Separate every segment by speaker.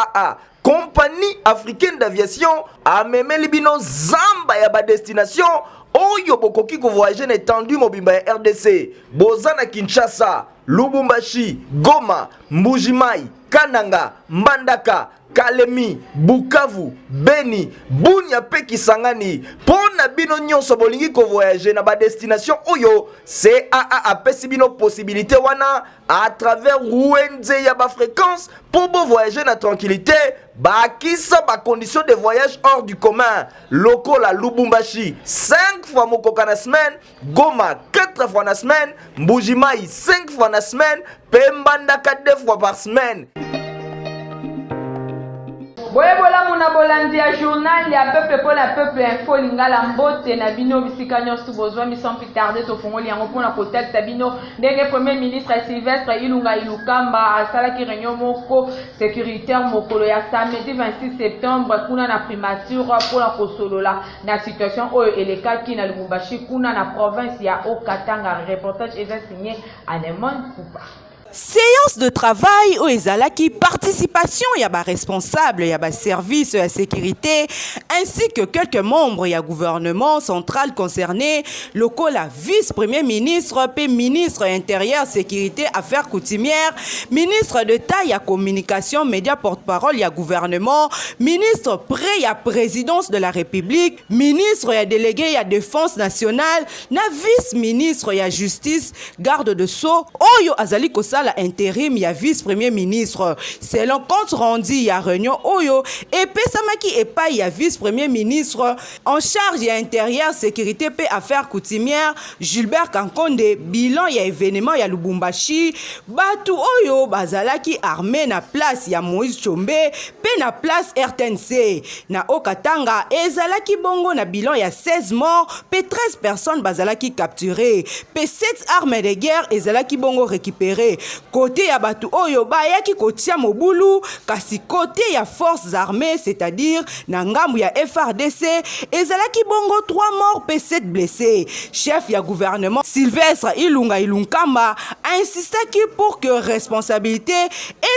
Speaker 1: CAA, Compagnie Africaine d'Aviation, amemeli bino zamba ya badestination oyo bokoki kovoyage na étendue mobimba ya RDC. Boza na Kinshasa, Lubumbashi, Goma, Mbujimayi, Kananga, Mbandaka, Kalemi, Bukavu, Beni, Bunia mpe Kisangani. Mpo na bino nyonso bolingi kovoyage na badestination oyo, CAA apesi bino possibilité wana à travers wenze ya bafréquence mpo bovoyage na tranquillité. Bakisa bacondition de voyage hors du commun, lokola Lubumbashi 5 fois mokoka na semaine, Goma 4 fois na semaine, Mbujimayi 5 fois na semaine mpe Mbandaka 2 fois par semaine.
Speaker 2: Boye bolamu na bolandi ya journal ya peuple mpo na peuple, Info Lingala. Mbote na bino bisika nyonso bozwami. Sans plus tarder, tofungoli yango mpona kotalisa bino ndenge Premier ministre Sylvestre Ilunga Ilukamba asalaki réunion moko sécuritaire mokolo ya samedi 26 septembre kuna na primature, mpona kosolola na situation oyo elekaki na Lubumbashi, kuna na province ya Haut-Katanga. Reportage eza signé Anemon Pupa.
Speaker 3: Séance de travail oyo ezalaki participation ya baresponsable ya baservice ya sécurité ainsi que quelques membres ya gouvernement central concerné, lokola vice-premier ministre mpe ministre intérieur, sécurité, affaires coutumières, ministre d'État ya communication, média, porte-parole ya gouvernement, ministre près ya présidence de la République, ministre ya délégué ya défense nationale na vice-ministre ya justice, garde de sceaux, oyo azali kosala intérim ya vice-premier ministre. Selon compte rendu ya réunion oyo epesamaki epai ya vice-premier ministre en charge ya intérieur, sécurité mpe affaires coutumières, Gilbert Kankonde, bilan ya événement ya Lubumbashi, bato oyo bazalaki armé na place ya Moïse Tshombe mpe na place RTNC na Haut-Katanga, ezalaki bongo na bilan ya 16 morts mpe 13 personnes bazalaki capturé, mpe 7 armes de guerre ezalaki bongo récupéré côté ya bato oyo bayaki kotia mobulu. Kasi côté ya forces armées, c'est-à-dire na ngambu ya FARDC, ezalaki bongo 3 morts mpe 7 blessés. Chef ya gouvernement Sylvestre Ilunga Ilunkamba insistaki pour que responsabilité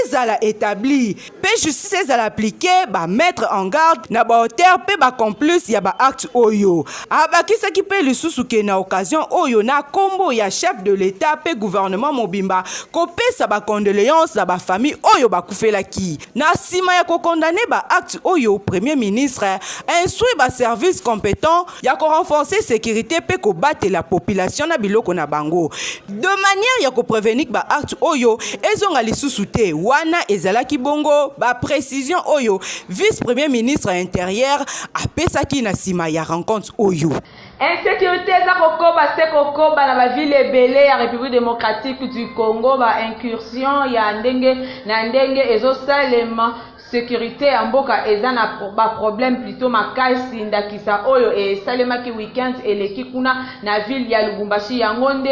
Speaker 3: ezala établie mpe justice ezala appliqué, bamettre en garde na baauteur mpe bacomplice ya baacte oyo. Abakisaki mpe lisusu ke na occasion oyo, na nkombo ya chef de l'État mpe gouvernement mobimba, kopesa bacondoléance na bafamille oyo bakufelaki. Na nsima ya kocondamner baacte oyo, premier ministre instruit baservice compétent ya korenforcer sécurité mpe kobatela population na biloko na bango, de manière ya koprévenir baacte oyo ezonga lisusu te. Wana ezalaki bongo baprécision oyo vice premier ministre intérieur apesaki na nsima ya rencontre oyo.
Speaker 2: Insécurité eza kokoba se kokoba na bavile ebele ya République démocratique du Congo. Baincursion ya ndenge na ndenge ezosalema. Sécurité ya mboka eza na baproblème plutôt makasi. Ndakisa oyo esalemaki weekend eleki kuna na ville ya Lubumbashi, yango nde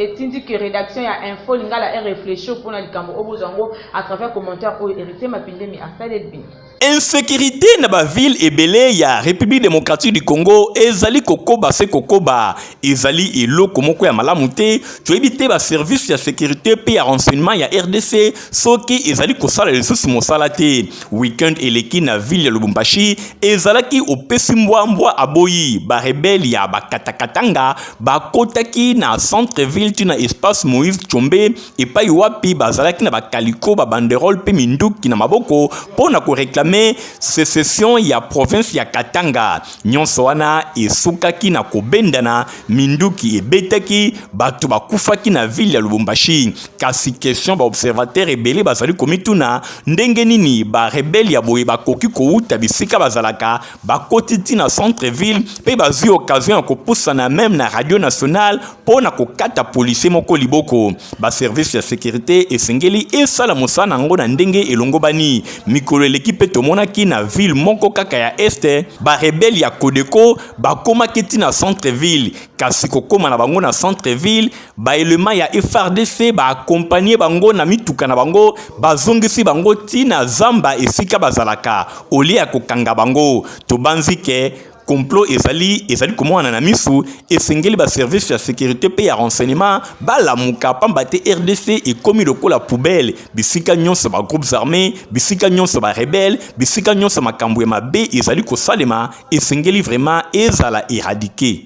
Speaker 2: etindiki rédaction ya Info Lingala eréfléchir mpona likambo oyo. Bozwa yango à travers commentaire oyo Héritier Mapindemi asaleli bino.
Speaker 4: Insécurité na bavile ebele ya République démocratique du Congo ezali kokoba se kokoba. Ezali eloko moko ya malamu te. Toyebi te baservice ya sécurité mpe ya renseignement ya RDC soki ezali kosala lisusu mosala te. Weekend eleki na ville ya Lubumbashi, ezalaki opesi mbwambwa aboyi. Barebele ya bakatakatanga bakotaki na centre ville ti na espace Moïse Tshombe, epai wapi bazalaki na bakaliko, babanderole mpe minduki na maboko mpo na koréclamer sécession ya province ya Katanga. Nyonso wana esukaki na kobendana minduki, ebetaki, bato bakufaki na ville ya Lubumbashi. Kasi question baobservateur ebele bazali komituna: ndenge nini barebele ya boye bakoki kowuta bisika bazalaka, bakoti ti na centre ville mpe bazwi occasion ya kopusana même na radio nationale mpo na kokata policier moko liboko? Baservice ya sécurité esengeli esala mosala yango na ndenge elongobani. Mikolo eleki mpe tomonaki na ville moko kaka ya Est, barebele ya Codeco bakomaki ti na centre ville. Kasi kokóma na bango na centre ville, baelema ya FARDC baaccompagner bango na mituka na bango, bazongisi bango ti na zamba esika bazalaka, au lieu ya kokanga bango. Tobanzi ke Complot ezali ezali komonana na misu, esengeli ba service ya sécurité pe ya renseignement balamuka, pamba te RDC ekomi lokola poubelle, bisika nyonso ba groupes armés, bisika nyonso ba rebelles, bisika nyonso makambo ya mabe ezali kosalema, esengeli vraiment ezala éradiqué.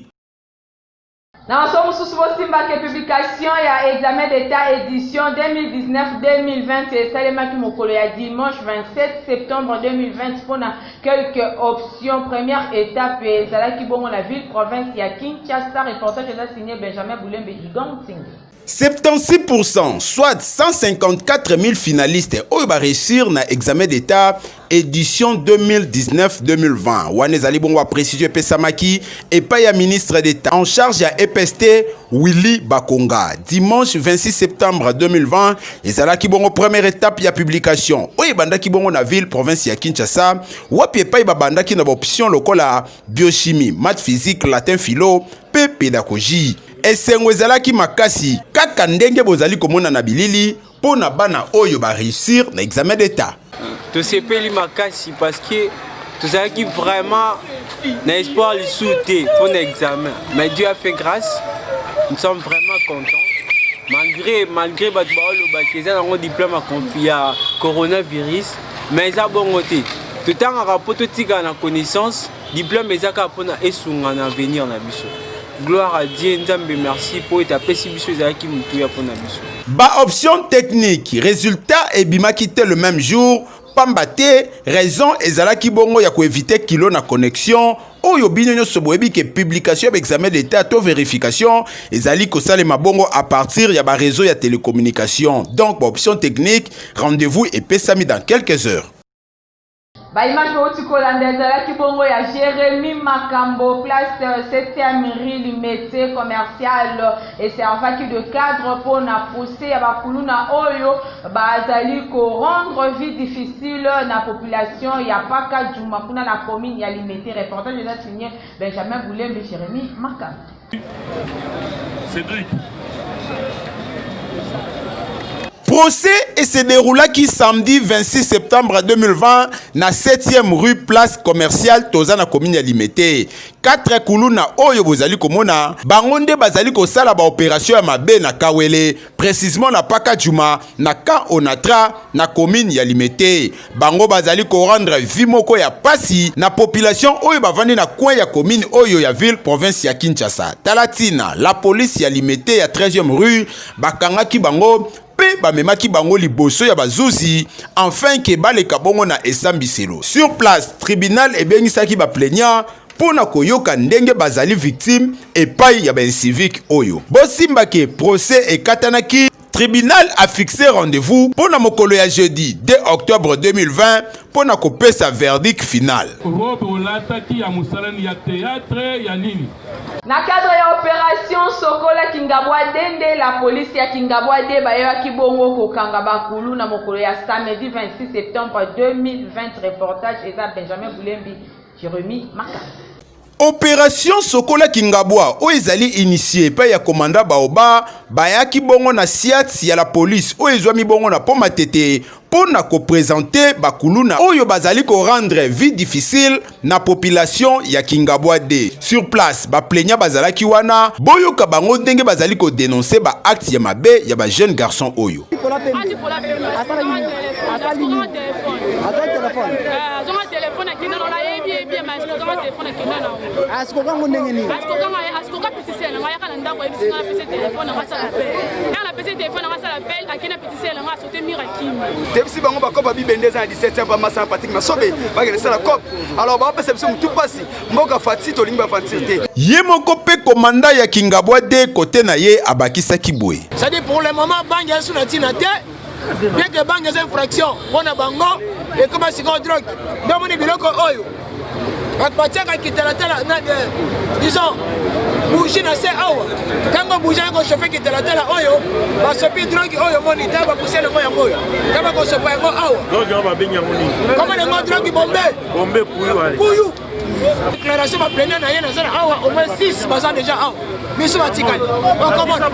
Speaker 2: Na masolo mosusu, bosimbaka publication ya examen d'État édition 2019-2020 esalemaki mokolo ya dimanche 27 septembre 2020 mpona quelques options. Première étape ezalaki bongo na ville province ya Kinshasa. Reportage eza signé Benjamin Boulembe Igong Ntingi.
Speaker 5: 76%, soit 154 000 finalistes oyo baréussir na examen d'État édition 2019-2020. Wana ezali bongo baprécision epesamaki epai ya ministre d'État en charge ya EPST, Willy Bakonga. Dimanche 26 septembre 2020 ezalaki bongo première étape ya publication oyo ebandaki bongo na ville province ya Kinshasa, wapi epai babandaki na baoption lokola biochimie, math physique, latin philo mpe pédagogie. Esengo ezalaki makasi kaka ndenge bozali komona na bilili mpo na bana oyo baréussir na examen d'État.
Speaker 6: Tosepeli makasi parce que tozalaki vraiment na espoir lisusu te mpo na examen, mais Dieu a fait grâce, nous sommes vraiment contents, malgré bato baolobaki eza nango diplôme ya coronavirus, mais eza bongo te. Totangaka mpo totikala na connaissance. Diplôme eza kaka mpona esunga na avenir na biso. Gloire à Dieu, Nzambe merci mpo ete apesi biso, ezalaki motuya mpona biso.
Speaker 5: Baoption technique, résultat ebimaki te le même jour, pamba te raison ezalaki bongo ya koéviter kilo na connexion oyo bino nyonso boyebi ke publication ya baexamen d'État to vérification ezali kosalema bongo à partir ya baréseau ya télécommunication. Donc baoption technique, rendez-vous epesami dans quelques heures.
Speaker 2: Baimage bauti kolanda ezalaki bongo ya Jérémi Makambo, place 7e rue Limete commercial. Eservaki de cadre mpona procès ya bakuluna oyo bazali korendre vie difficile na population ya Paka Juma kuna na commune ya Limete. Reportage eza signé Benjamin Boulembe, Jérémi Makambo.
Speaker 7: Cédric.
Speaker 5: Procès et se déroulaki samedi 26 septembre 2020 na 7e rue, place commerciale, toza na commune ya Limete. 4 kuluna oyo bozali komona bango nde bazali kosala baopération ya mabe na Kawele, précisément na Paka Juma, na camp Onatra, na commune ya Limete. Bango bazali korendre vie moko ya pasi na population oyo bavandi na coin ya commune oyo ya ville province ya Kinshasa. Tala ntina la police ya Limete ya 13e rue bakangaki bango mpe bamemaki bango liboso ya bazuzi afin ke baleka bongo na esambiselo. Sur place, tribunal ebengisaki baplaignant mpo na koyoka ndenge bazali victime epai ya baincivique oyo. Bosimbake procès ekatanaki, tribunal a fixé rendez-vous mpo na mokolo ya jeudi 2 octobre 2020 mpo na kopesa verdict final.
Speaker 7: Robe olataki ya mosalani ya théâtre ya nini?
Speaker 2: Na cadre ya opération Sokola Kingabwa Dende, la police ya Kingabwa de bayebaki bongo kokanga bakulu na mokolo ya samedi 26 septembre 2020. Reportage eza Benjamin Boulembi, Jérémi Maka.
Speaker 5: Opération Sokola Kingabwa oyo ezali initié epai ya komanda Baoba, bayaki bongo na siat ya la police oyo ezwami bongo na Poma Tete mpo na koprésenter bakuluna oyo bazali korendre vie difficile na population ya Kingabwa d. Sur place, baplaignant bazalaki wana. Boyoka bango ndenge bazali kodénoncer baacte ya mabe ya bajeune garçon oyo.
Speaker 8: Azonga telefone, akenda na nayebi ye bien, mais azonga telefone, akenda na
Speaker 9: Asikokango ndenge nini?
Speaker 8: Asikoka petit sœur nanga, ayaka na ndako, ayebisi nga napesi telefone nanga asala appel. Yaka napesi telefone nanga asala appel, akende na petit sœur nanga, asote mur, akimi.
Speaker 10: Toyebisi bango bakope bibende eza na 17 pa Masana Patrik Masobe, bakende sala cope. Alors bapesa biso motu mpasi. Mboka fati, tolingi bafantir te.
Speaker 5: Ye moko mpe komanda ya Kingabwa de kote na ye abakisaki boye.
Speaker 11: C'est-à-dire, pour le moment, bangi esu na ntina te, bien que bangi eza infraction mpona bango, ekoma sikoyo drogue. Nde omoni biloko oyo bato batiaka kitalatala, disons bougie na se awa. Ntango bougie aye kochauffer kitalatala oyo, basopi drogue oyo. Omoni ta bapoussière yango, yango oyo ta bakosopa yango awa. Komona yango drogue bombe kuyu. Déclaration. baplaignant na ye naza na awa au moins 6 baza déjà awa miso batikali okomona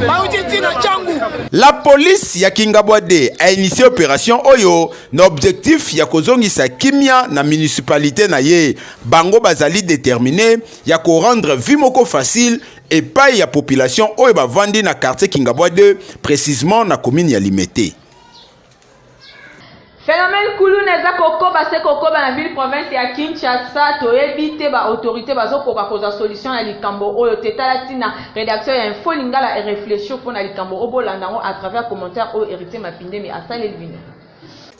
Speaker 11: bauti ntina cangu.
Speaker 5: La police ya Kingabwa 2 a initié opération oyo na objectif ya kozongisa kimia na municipalité na ye. Bango bazali déterminé ya ko rendre vie moko facile epai ya population oyo bavandi na quartier Kingabwa 2, précisément na commune ya Limete.
Speaker 2: Phénomène kuluna eza kokoba se kokoba na ville province ya Kinshasa. Toyebi te baautorité bazokoka kozwa solution na likambo oyo te. Tala ntina rédaction ya Info Lingala eréfléchir mpo na likambo oyo. Bolanda yango à travers commentaire oyo Héritier Mapindemi asaleli bino.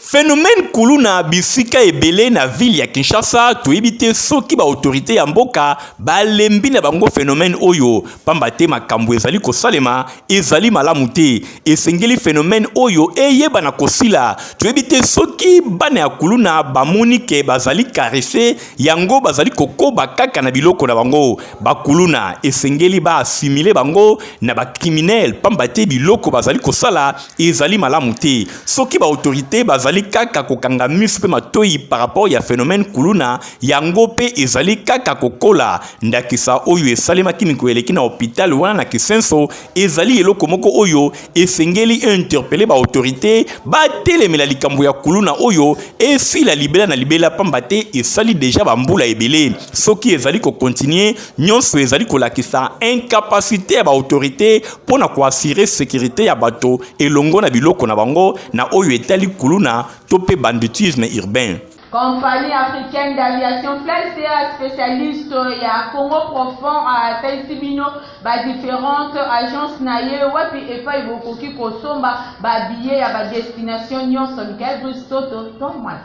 Speaker 4: Phénomène kuluna bisika ebele na ville ya Kinshasa, toyebi te soki baautorité ya mboka balembi na bango phénomène oyo, pamba te makambo ezali kosalema ezali malamu te. Esengeli phénomène oyo eyebana kosila. Toyebi te soki bana ya kuluna bamoni ke bazali caresse, yango bazali kokoba kaka na biloko na bango. Bakuluna esengeli baassimiler bango na bacriminel, pamba te biloko bazali kosala ezali malamu te. Soki baautorité bazali kaka kokanga miso mpe matoi par rapport ya phénomène kuluna, yango mpe ezali kaka kokola. Ndakisa oyo esalemaki mikolo eleki na hôpital wana na Kisenso ezali eloko moko oyo esengeli interpeller baautorité batelemela likambo ya kuluna oyo esila libela na libela, pamba te esali déjà bambula ebele. Soki ezali kocontinuer, nyonso ezali kolakisa incapacité ya baautorité mpo na koassurer sécurité ya bato elongo na biloko na bango na oyo etali kuluna to mpe banditisme urbain.
Speaker 2: Compagnie africaine d'aviation FlyCA, spécialiste ya Congo profond, atalisi bino badifférentes agence na ye wapi epai bokoki kosomba babillet ya badestination nyonso. Mikael Bruce Toto to mwana.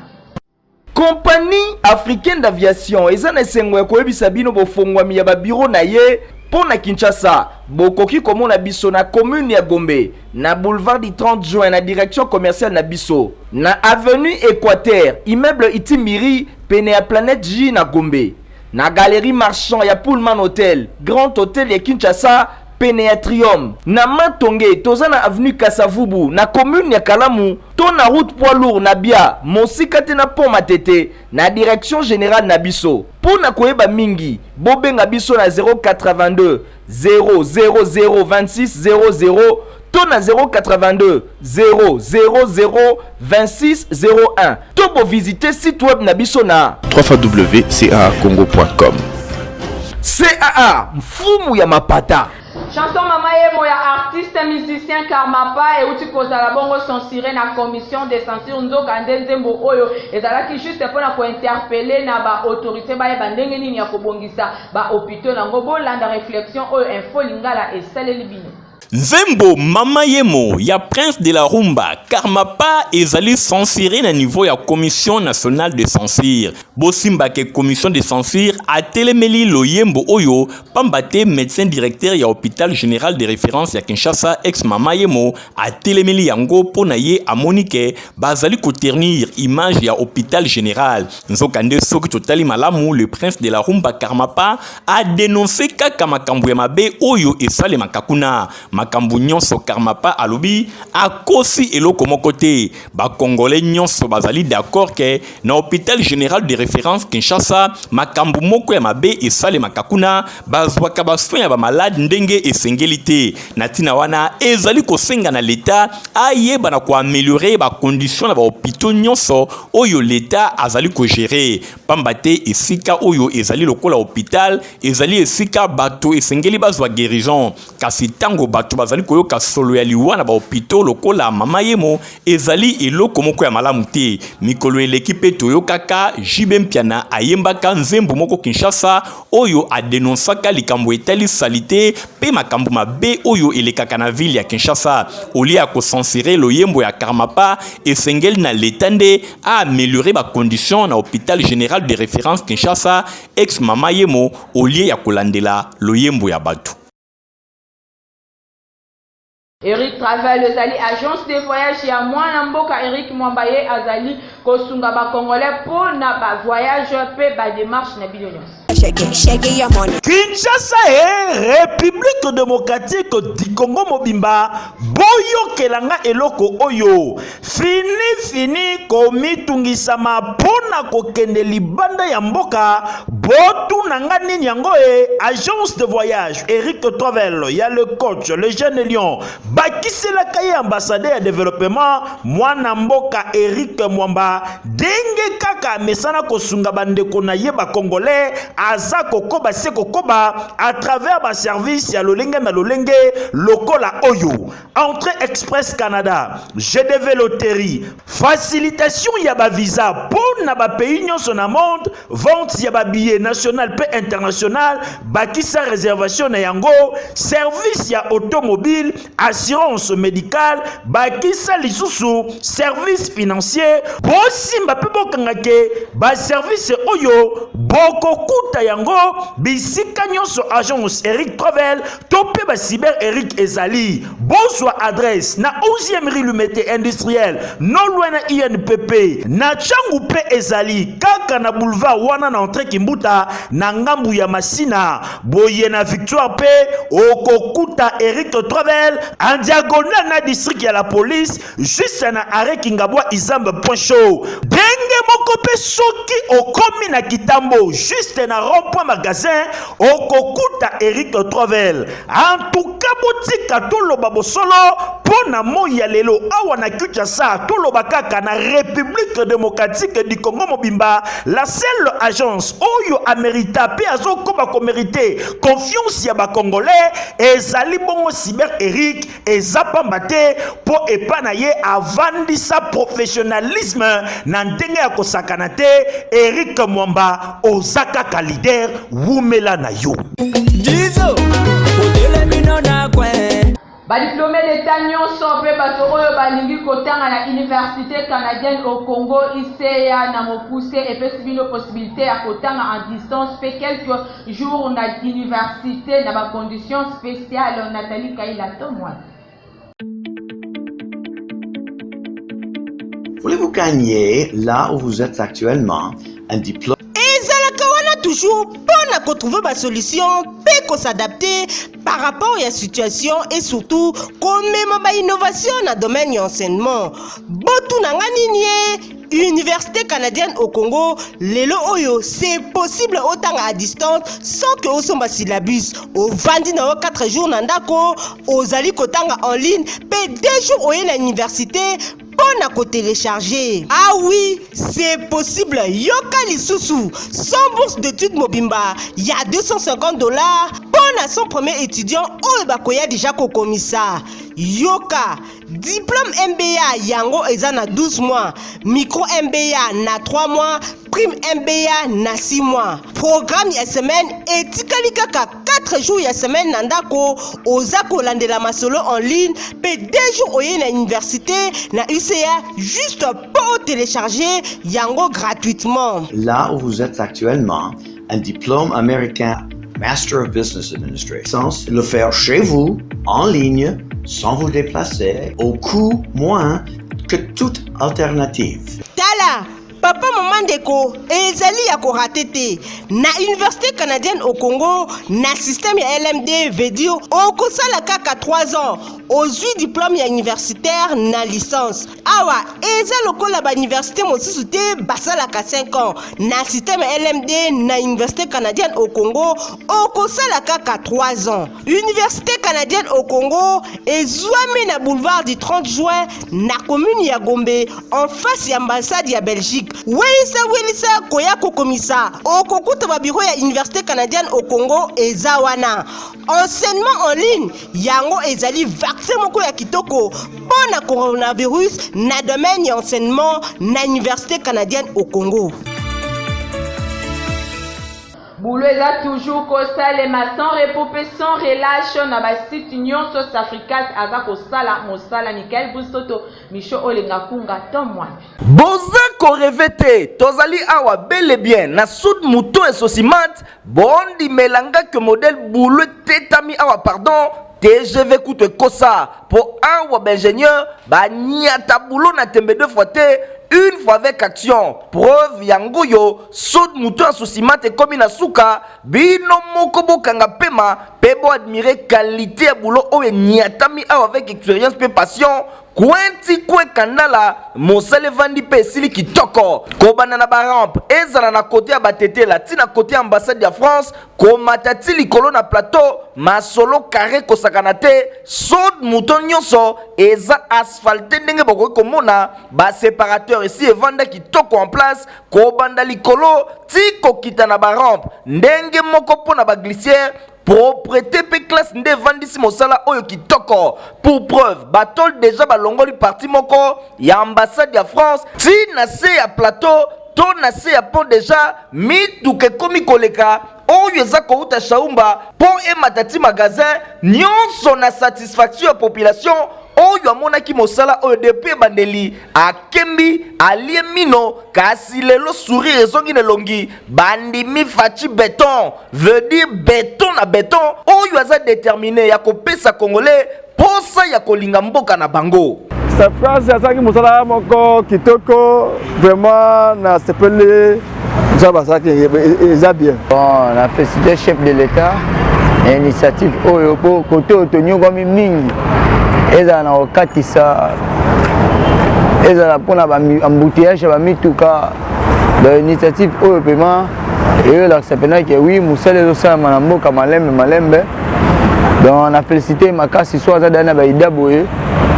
Speaker 1: Compagnie africaine d'aviation eza na esengo ya koyebisa bino bofongwami ya babiro na ye mpo na Kinshasa. Bokoki komona biso na commune ya Gombe, na boulevard du 30 juin, na direction commerciale na biso, na avenue Équateur, immeuble Itimbiri, pene ya Planète J na Gombe, na galerie marchand ya Pullman Hotel, Grand Hotel ya Kinshasa, pene ya Trium. Na Matonge, toza na avenue Kasavubu, na commune ya Kalamu, to na route poids lourd na Bia, mosika te na pont Matete, na direction générale na biso. Mpo na koyeba mingi, bobenga biso na 082 000 26 00 to na 082 000 26 01, to bovisite site web na biso na
Speaker 9: www.cacongo.com.
Speaker 1: CAA, mfumu ya mapata.
Speaker 2: Chanson Mama Yemo ya artiste musicien Karmapa euti kozala bongo censuré na commission de censure. Nzoka nde nzembo oyo ezalaki juste mpona kointerpeller na baautorité bayeba ndenge nini ya kobongisa bahôpitaux nango. Bolanda réflexion oyo Info Lingala esaleli bino.
Speaker 4: Nzembo Mama Yemo ya prince de la rumba Karmapa ezali censuré na niveau ya Commission nationale de censure. Bosimbake, commission de censure atelemeli loyembo oyo, pamba te médecin directeur ya hôpital général de référence ya Kinshasa, ex Mama Yemo, atelemeli yango mpo na ye amoni ke bazali koternir image ya hôpital général. Nzokande, soki totali malamu, le prince de la rumba Karmapa adénonce kaka makambo ya mabe oyo esalemaka kuna. Makambo nyonso Karmapa alobi, akosi eloko moko te. Bakongolais nyonso bazali d'accord ke na hôpital général de référence Kinshasa, makambo moko ya mabe esalemaka kuna, bazwaka basoin ya bamalade ndenge esengeli te. Na ntina wana, ezali kosenga na leta ayeba na koaméliorer bacondition na bahôpitaux nyonso oyo leta azali kogérer, pamba te esika oyo ezali lokola hôpital ezali esika bato esengeli bazwa guérison. Kasi ntango bato bazali koyoka solo ya liwa na bahôpitaux lokola Mama Yemo, ezali eloko moko ya malamu te. Mikolo eleki mpe toyokaka JB Mpiana ayembaka nzembo moko Kinshasa oyo adénonçaka likambo etali saleté mpe makambo mabe oyo elekaka na ville ya Kinshasa. Au lieu ya kocensurer loyembo ya Karmapa, esengeli na leta nde aaméliorer bacondition na hôpital général de référence Kinshasa, ex Mama Yemo, au lieu ya kolandela loyembo ya bato.
Speaker 2: Eric Travel ezali agence de voyage ya mwana mboka Eric Mwamba. Ye azali kosunga bacongolais mpo na bavoyage mpe badémarche na bino nyonso.
Speaker 9: Shake it, shake it, your money.
Speaker 1: Kinshasa e République démocratique du Congo mobimba boyokela nga eloko oyo fini fini komitungisama mpo na kokende libanda ya mboka botuna nga nini yango e agence de voyage Eric Travel ya le coach le jeune lion bakiselaka ye ambassadeur ya developpement mwana mboka Eric Mwamba ndenge kaka amesana kosunga bandeko na ye bacongolais aza kokoba se kokoba à travers baservice ya lolenge na lolenge lokola oyo entrée express Canada GDV loterie facilitation ya bavisa mpo na bapays nyonso na monde vente ya babillet national mpe international bakisa réservation na yango service ya automobile assurance médicale bakisa lisusu service financier bosimba mpe bokanga ke baservice oyo bokokuta yango bisika nyonso agence Eric Travel to mpe bacyber Eric ezali bozwa adresse na 11e rue Lumete industriel non loin na INPP na Tshangu mpe ezali kaka na boulevard wana na entrée Kimbuta na ngambu ya Masina boye na Victoire mpe okokuta Eric Travel en diagonale na district ya la police juste na arrêt Kingabwa Izambe point chaud ndenge moko mpe soki okomi na Kitambo juste na rond point magasin okokuta Eric Travel en tout cas botika toloba bosolo mpo na moi ya lelo awa na Kinshasa toloba kaka na République démocratique du Congo mobimba la seule agence oyo amerita mpe azokoba komerite confiance ya bacongolais ezali bongo Cyber Eric eza pamba te mpo epa na ye avandisa professionnalisme na ndenge ya kosakana te Eric Mwamba oza kaka leader wumela na yo
Speaker 12: Dizo, otelemino na kwe.
Speaker 2: Badiplome d'etat nyonso mpe bato oyo balingi kotanga na Universite canadienne au Congo, ICEA na mokuse, epesi bino possibilite ya kotanga en distance mpe quelques jours na universite na ba conditions spéciales. Nathalie Kaila Tomwani.
Speaker 13: Voulez-vous gagner là où vous êtes actuellement un diplôme
Speaker 3: Ezalaka wana toujours mpo na kotrouve basolution mpe kosadapte par rapport ya situation et surtout komema bainnovation na domaine ya enseignement. Botuna nga nini ye Université canadienne au Congo lelo oyo c'est possible otanga à distance sans que osomba syllabus. Ovandi na yo 4 jours na ndako, ozali kotanga en ligne mpe 2 jours oye na université mpo na kotelecharge. Ah oui, c'est possible. Yoka lisusu sans bourse d'études mobimba ya 250 dollars mpo na 100 premier étudiant oyo bakoya deja kokomisa. Yoka diplôme MBA yango eza na 12 mois, micro MBA na 3 mois, prime MBA na 6 mois. Programme ya semaine etikali kaka 4 jours ya semaine na ndako, oza kolandela masolo en ligne mpe 2 jours oye na université na UCA juste mpo otélécharger yango gratuitement.
Speaker 13: Là où vous êtes actuellement, un diplôme américain Master of Business Administration, sans le faire chez vous, en ligne, sans vous déplacer, au coût moins que toute alternative.
Speaker 3: Tala, papa mama ndeko ezali ya korate te na université canadienne au Congo na système ya LMD veut dire okosala kaka 3 ans ozwi diplôme ya universitaire na licence. Awa eza lokola ba université mosusu te basalaka 5 ans na système LMD na université canadienne au Congo okosala kaka 3 ans. Université canadienne au Congo ezwami na boulevard du 30 juin na commune ya Gombe en face ya ambassade ya Belgique. Welisa welisa koya kokomisa okokuta ba bureau ya université canadienne au Congo eza wana. Enseignement en ligne yango ezali vaccin moko ya kitoko mpo na coronavirus na domaine ya enseignement na université canadienne au Congo.
Speaker 2: Boulot eza toujours kosalema sans repos mpe sans relâche na ba site nyonso Safricas aza kosala mosala. Michael Busoto, Micho Olenga Kunga, Tom Mwambi.
Speaker 1: Boza ko reve te, tozali awa bel et bien na sud mouton et sosimat. Bondimela nga que modèle boulot etetami awa pardon TGV kutu ekosa po awa ba ingénieur baniata boulot na tembe deux fois te. une fois avec action. Preuve yango yo saut de mouton ya Socimat ekomi na suka, bino moko bokanga pema pe bo admirer qualité ya boulot oyo eniatami awa avec experience pe passion. Coin ti coin kandala mosala evandi pe esili kitoko kobanda na ba rampe ezala na kote ya batetela ti na kote ya ambassade ya France komata ti likolo na plateau masolo carre kosakana te saut de mouton nyonso eza asphalte ndenge bokoki komona ba separateur esi evanda kitoko en place kobanda likolo ti kokita na ba rampe ndenge moko mpo na ba glissière proprete mpe classe nde evandisi mosala oyo kitoko. Pour preuve, batole deja balongoli parti moko ya ambassade ya France ti na se ya plateau to na se ya pont deja mituka ekomi koleka oyo eza kowuta Shaumba mpo emata ti magasin nyonso na satisfaction ya population oyo amonaki mosala oyo depuis ebandeli akembi alie mino kasi lelo sourire ezongi na elongi bandimi Fatshi beton veut dire beton na beton oyo aza determine ya kopesa congolais posa ya kolinga mboka na bango.
Speaker 9: Safrance asalaki mosala moko kitoko vraiment nasepeli mosala basalaki eza bien.
Speaker 14: Bon, na félicité chef de l'État na initiative oyo mpo kote oyo tonyokwami mingi ezala na kokatisa ezala mpona baembouteillage ya bamituka donc initiative oyo mpema eyolakisa mpena ke wi mosala ezosalama na mboka malembe malembe donc na félicité makasi so aza dai na baida boye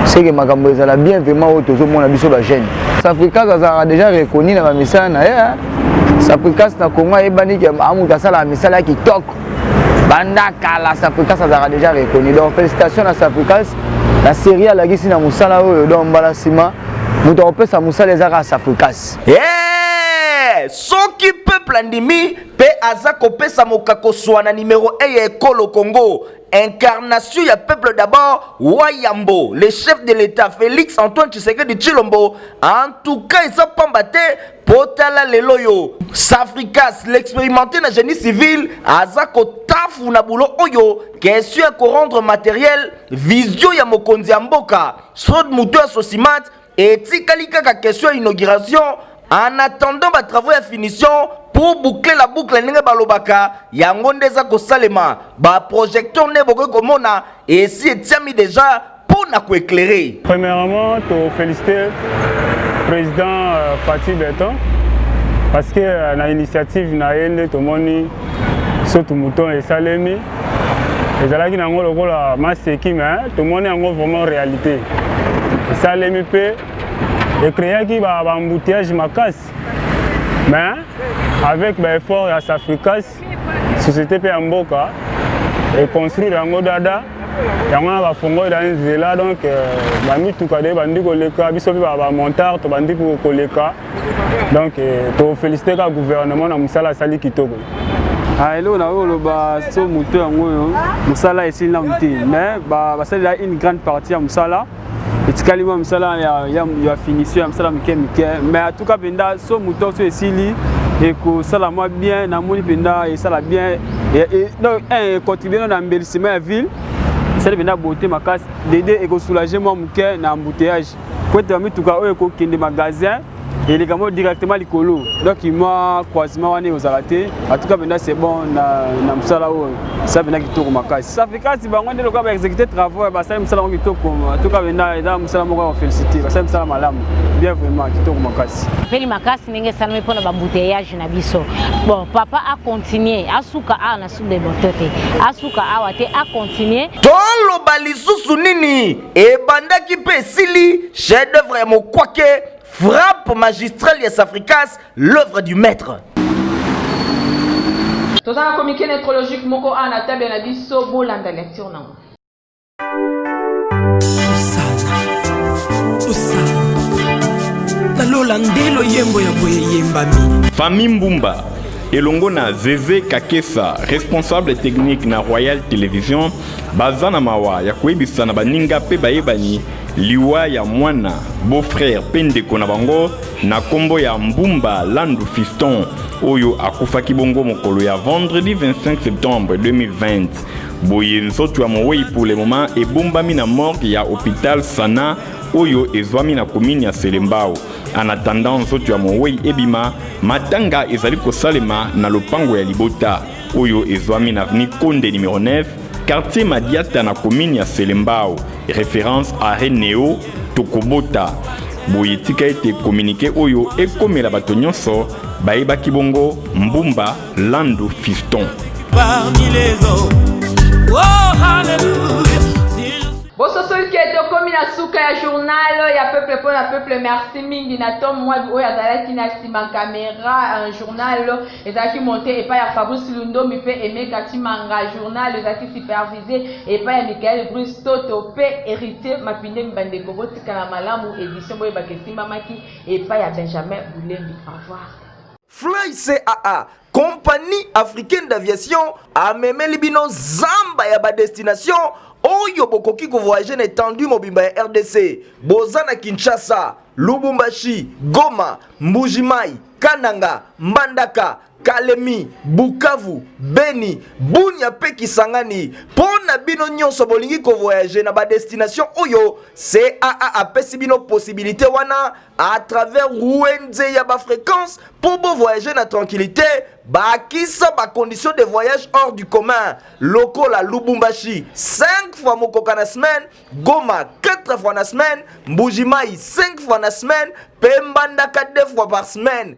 Speaker 14: seke makambo ezala bien vraiment oyo tozomona biso bajeune safricas azalaka déjà reconnu na bamisala na ye safricas na congo ayebani ke amoto asalaka misala ya kitoko banda kala safricas azalaka déjà reconnu donc félicitation na safricas na série alakisi na mosala oyo donc mbala nsima moto akopesa mosala eza kaka safricas
Speaker 1: hey! soki peuple andimi mpe aza kopesa mokakoswa na numero 1 ya ekolo Congo incarnation ya peuple d'abord Wayambo le chef de l'état Félix Antoine Tshisekedi Tshilombo en tout cas eza pamba te po tala lelo yo Safricas l'expérimenté na génie civil aza kotafu na boulot oyo question ya korendre matériel vision ya mokonzi ya mboka Sod moto ya Socimat etikali kaka question ya inauguration en attendant ba travaux ya finition pour boucler la boucle ndenge balobaka yango nde eza kosalema ba projecteur nde bokoki komona esi etiami deja mpo na koéclairer.
Speaker 15: Premièrement, to féliciter président euh, Fatih Beton parce que euh, na initiative na ye nde tomoni sotu mouton esalemi ezalaki na yango lokola maseki mais tomoni yango vraiment réalité esalemi mpe ecreaki baembouteillage ba makasi mais avec baeffort ya safricas société mpe ya mboka econstruire yango dada yango wana bafongoli na nzela donc euh, bamituka de bandi koleka biso mpe bamontard tobandi koleka donc euh, tofélicite kaka gouvernement na mosala asali kitoko
Speaker 6: Ah, eloko nakoki koloba so moto yango oyo mosala esili nanu te mais basalela une grande partie ya mosala etikali mwa mosala ya, ya, ya finition ya mosala mike mike mais atuka mpenza so moto so esili ekosala mwa bien namoni mpenza esala bien donc un econtribue na embellissement ya ville esali mpenza beauté makasi dede ekosoulage mwa moke na embouteillage po ete bamituka oyo ekokende magasin eleka mo directement likolo donc mwa croisement wana ekozala te en tout cas mpenza c'est bon na, na mosala oyo eza mpenza kitoko makasi safikasi bango nde lokola baexécute travaux basali mosala yango kitoko en tout cas mpenza eza mosala moko ya kofélicité basali mosala malamu bien vraiment kitoko makasi
Speaker 16: peli makasi ndenge esalami mpo na bambouteillage na biso bon papa acontinue asuka awa na soupe de moto te asuka awa te acontinue
Speaker 1: toloba lisusu nini ebandaki mpe esili chef d'œuvre ya mokwake frappe magistrale ya safricas l'œuvre du maître
Speaker 2: toza na communiqué nécrologique moko awa na table na biso bolanda lecture nango
Speaker 17: Nalola nde loyembo ya boye eyembami.
Speaker 4: Famille Mbumba elongo na Zeze Kakesa, responsable technique na Royal Television, baza na mawa ya koyebisa na baninga pe bayebani liwa ya mwana, beau-frère pe ndeko na bango na kombo ya Mbumba Landu Fiston oyo akufaki bongo mokolo ya vendredi 25 septembre 2020. Boye nzoto ya mowei pour le moment ebombami na morgue ya hopital Sana oyo ezwami na commune ya Selembao. En attendant nzoto ya mowei ebima, matanga ezali kosalema na lopango ya libota oyo ezwami na avenue Konde numero 9, quartier Madiata na commune ya Selembao, référence arrêt Neo Tokobota. Boye tika ete communiqué oyo ekomela bato nyonso bayebaki bongo Mbumba Landu Fiston.
Speaker 12: Parmi les hommes. Oh, hallelujah.
Speaker 2: Bososoli ke tokomi na suka ya journal ya peuple mpo na peuple. Merci mingi na Tom Mwabi oyo azalaki na nsima kamera. Journal ezalaki monte epai ya Fabrice Lundombi mpe Emeka Chimanga. Journal ezalaki supervisé epai ya Michael Bruce Toto mpe Héritier Mapindemi. Bandeko, botikala malamu. Édition boyebaka esimbamaki epai ya Benjamin Bulembi. Au revoir.
Speaker 1: Fly CAA, compagnie africaine d'aviation, amemeli bino zamba ya badestination oyo bokoki kovoyage na étendue mobimba ya RDC. Boza na Kinshasa, Lubumbashi, Goma, Mbujimai, Kananga, Mbandaka, Kalemi, Bukavu, Beni, Bunia mpe Kisangani. Mpo na bino nyonso bolingi kovoyage na badestination oyo, CAA apesi bino possibilité wana à travers wenze ya bafréquence mpo bovoyage na tranquillité. Bakisa bacondition de voyage hors du commun lokola Lubumbashi 5 fois mokoka na semaine, Goma 4 fois na semaine, Mbujimai 5 fois na semaine mpe Mbandaka 2 fois par semaine.